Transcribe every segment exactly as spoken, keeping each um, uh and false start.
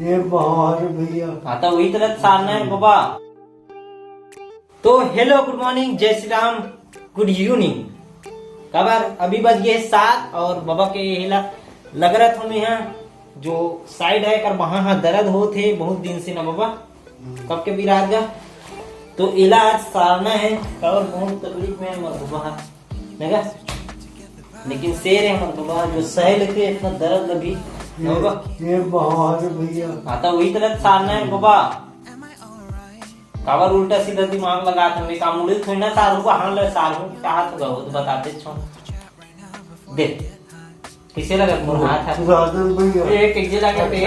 ये बाहर भैया। हाँ, तो वही तरह सारना है बाबा। तो hello, good morning, जय श्री राम, good evening। काबर अभी बज गए सात और बाबा के हेला लग रहा था मैं यहाँ जो side है कर वहाँ हाँ दर्द होत हे बहुत दिन से ना बाबा, कब के बिराज गा। तो एला आज सारना है और बहुत तकलीफ में है मोर बाबा हा, नगा। लेकिन शेर है मोर बाबा, जो सह लेते इतना दर्द लगी ना बाबा। ये बाहर भैया। हाँ, तो वही तरह सारना है बाबा। काबर उल्टा सीधा दिमाग लगा था मैं, काम उड़ी थोड़ी ना सारू को, हाँ ले सारू चाहत गो तो बताते छो। दे, कैसे लगा मोर हाथ है? राजन भैया। ये कैसे लगा पे?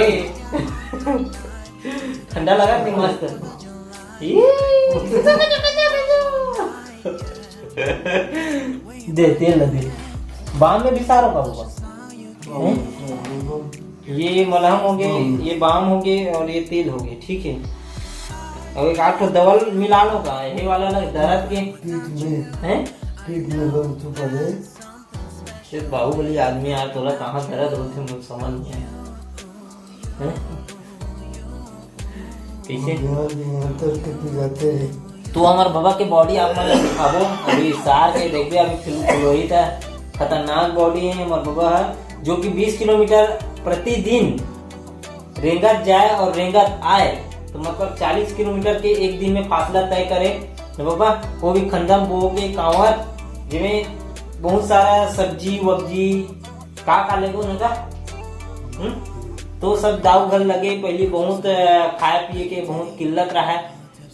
ठंडा लगा कि मस्त? ये, दे, तेल दे। बाम में भी सारो का होगा। हैं? ये मलहम हो गए, ये बाम हो गए और ये तेल हो गए, ठीक है। और एक आठ ठो दवा मिला लो का, ये वाला ना दर्द के। पीठ में, हैं? पीठ में दर्द तो पड़े। ये बाहुबली आदमी यार, तोला कहाँ दर्द होते, मुझे समझ नहीं आया। हैं? कैसे? यहाँ, यहाँ तक के पी जाते हैं। तू हमार बाबा के body आप मन दिखाबो, अभी सार के देखबे, अभी फिर फुलोही था, खतरनाक body है हमार बाबा है, जो कि बीस किलोमीटर प्रतिदिन रेंगत जाए और रेंगत आए, तो मतलब चालीस किलोमीटर के एक दिन में फासला तय करे न बाबा, वो भी खंदम बो के कांवर, जिमें बहुत सारा सब्जी वब्जी का का लेगो न का, हम्म? तो सब दाऊ घर लगे, पहले बहुत, अ, खाए पिए के बहुत किल्लत रहा है,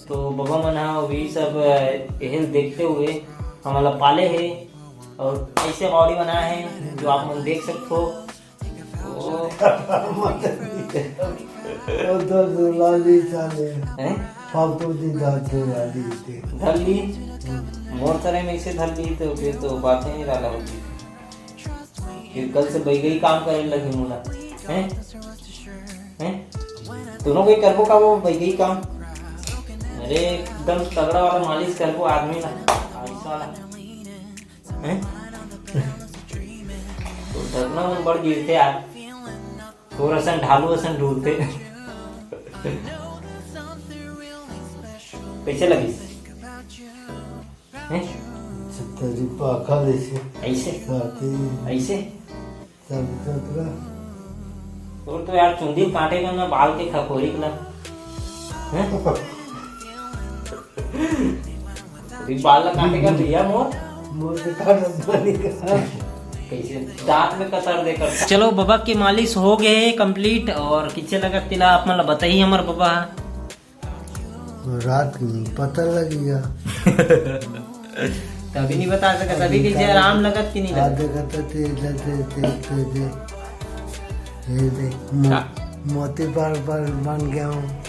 तो बाबा मन हा वही सब, अ, यही देखते हुए हमला पाले है और ऐसे body बनाए हैं जो आप मन देख सकते हो। ओ। वो तो लाली चाले। हैं? फालतू दी दांत दे वाली थी। धर ली? मोर तरह में इसे धर ली तो फिर तो बातें ही रहा होती। फिर कल से बैगई काम करे लगे मोला। हैं? हैं? दोनों कोई करबो का वो बैगई काम? अरे एकदम तगड़ा वाला मालिश करबो आदमी ला। आइस वाला। हैं? तो डरना मन बड़ गिरथे यार। तोर असन ढालू असन ढूलथे। कैसे लगिस? हैं? छत्ता जी पाखा जैसे। ऐसे? साथी। ऐसे? सब सतरा। तोर तो यार चुंदी काटे का ना, बाल के खखोरी के ना। हैं? अभी बाल ला काटे का भैया मोर। मोर से काटत बनी का। कैसे? दांत में कसर देकर। चलो, बाबा के मालिश हो गए complete और किसे लगत तेला आप मन ला बताही हमर बाबा। रात में पता लगी गा। तभी नहीं बता सकत, अभी कैसे आराम लगत कि नहीं लगत? आधे घंटा तेज, तेज, तेज, तेज, तेज। ये देख, मो-, का? मोती बरोबर बन गया हूँ।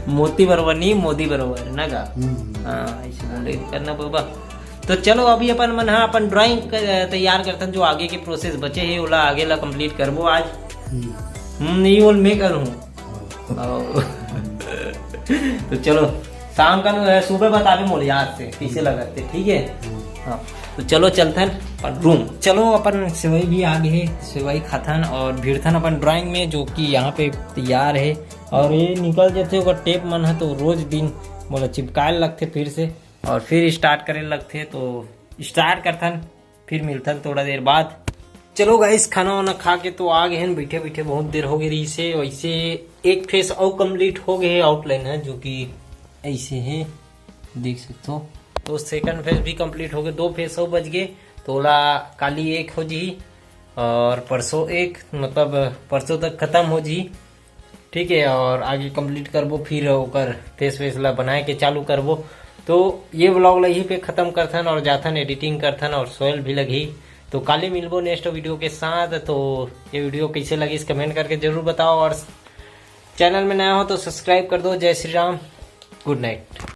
मोती बरोबर नहीं, मोदी बरोबर, ना का? हम्म। हाँ, ऐसे बोले करना बाबा। तो चलो, अभी अपन मन, हाँ, अपन drawing क-, तैयार करथन, जो आगे के process बचे हे, ओला आगे ला complete करबो आज। हम्म। हम्म, नहीं बोल, मैं करूँ। हाँ। और तो चलो, शाम का न, सुबह बताबे मोला याद से, कैसे लगत हे, ठीक है? हम्म। हाँ, तो चलो चलथन अपन room। चलो, अपन सेवई भी आ गए हे, सेवई खाथन और भिड़थन अपन drawing में, जो कि यहाँ पे तैयार है। और ये निकल जाते ओकर tape मन है, तो रोज दिन मोला चिपकाए लगथे फिर से, और फिर start करे लगथे। तो start करथन, फिर मिलथन थोड़ा देर बाद। चलो guys, खाना वाना खा के तो आ गए हैं, बैठे बैठे बहुत देर हो गई रही से। वैसे एक phase और complete हो गए, outline है जो कि ऐसे है, देख सकते हो। तो second phase भी complete हो गए, दो phase और बच गए। तो ओला काली एक हो जी और परसों एक, मतलब परसों तक खत्म हो जी, ठीक है। और आगे complete करबो, फिर ओकर phase वेस ला बनाए के चालू करबो। तो ये vlog ला यहीं पे खत्म करथन और जाथन editing करथन और सोयल भी लगही। तो काली मिलबो next video के साथ। तो ये video कैसे लगिस comment करके जरूर बताओ और channel में नया हो तो subscribe कर दो। जय श्री राम, good night।